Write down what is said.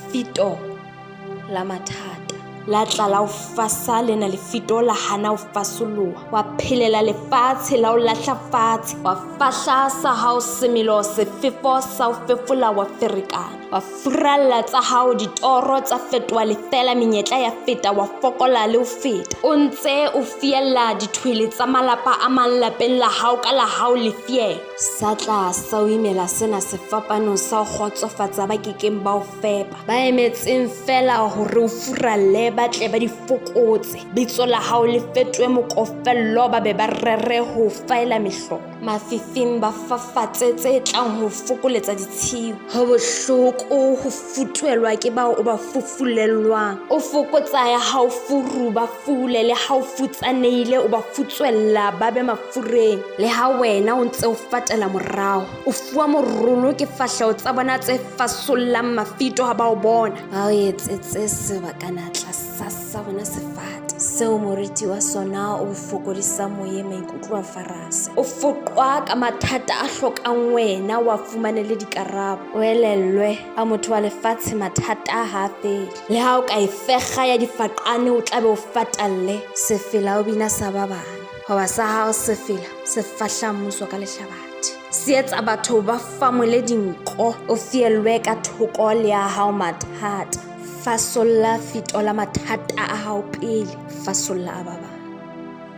Lefito la mathata la tla la o fasa lena lefito la hana o fasoloha wa phelela lefatshe la o lahla fatshe wa fahla sa hao semelo sefefo sa o fefola wa ferekana wa furalla tsa hao ditoro tsa fetoha lefela menyetla ya feta wa fokola le ho feta o ntse o fiella dithwele tsa malapa a mang lapeng la hao ka la hao lefielo sa tla sa o imela sena sefapano sa ho kgotsofatsa ba kekeng ba o fepa ba emetseng fela hore o furalle ba tle ba di fokotse bitso la hao le fetohe mokofello ba be ba rere ho faela mehlolo mafifing ba fafatse tse tlang ho fokoletsa ditshiu ho bohloko ho futuelwa ke bao o ba fufulelwang o fokotsa ya hao furu ba fule le ha o futsanehile o ba futswella ba be mafureng le ha wena o ntse o fatela morao o fuwa morolo ke fahleho tsa bona tse fasollang mafito ha ba o bona ba o etsetse sebakana tlasa sa bona sefate seo moriti wa sona o fokodisang moyeng maikutlo a farase o foqwa ka mathata a hlokang wena wa fumane le dikarabo o elellwe a motho wa lefatshe mathata ha a fele le ha o ka e fekga ya difaqane o tlabe o fatalle sefela o bina sa ba bang hoba sa hao sefela se fahla mmuso ka lehlabathe se etsa batho ba famole dinko o fiellwe ka thoko le ya hao mathata fasolla fito la mathata a hao pele fasolla a ba bang.